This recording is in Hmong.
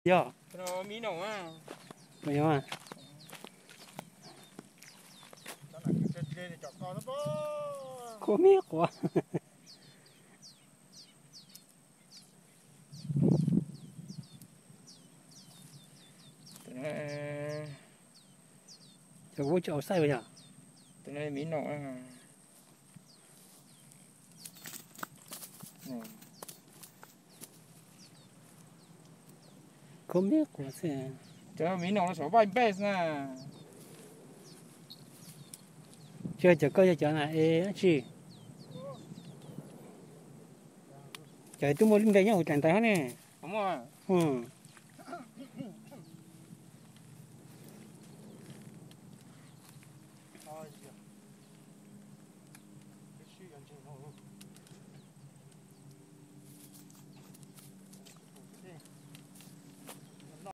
Yog. Kub me quav. Cov kuv tsis aus xaij yog. Kub me quav xwb. Cov me no los xyov vaj npej na. Tsis yog cov koj yog cov na es dab tsi? Cov twb muaj lub npe nyob hauv daim ntawv hab ne.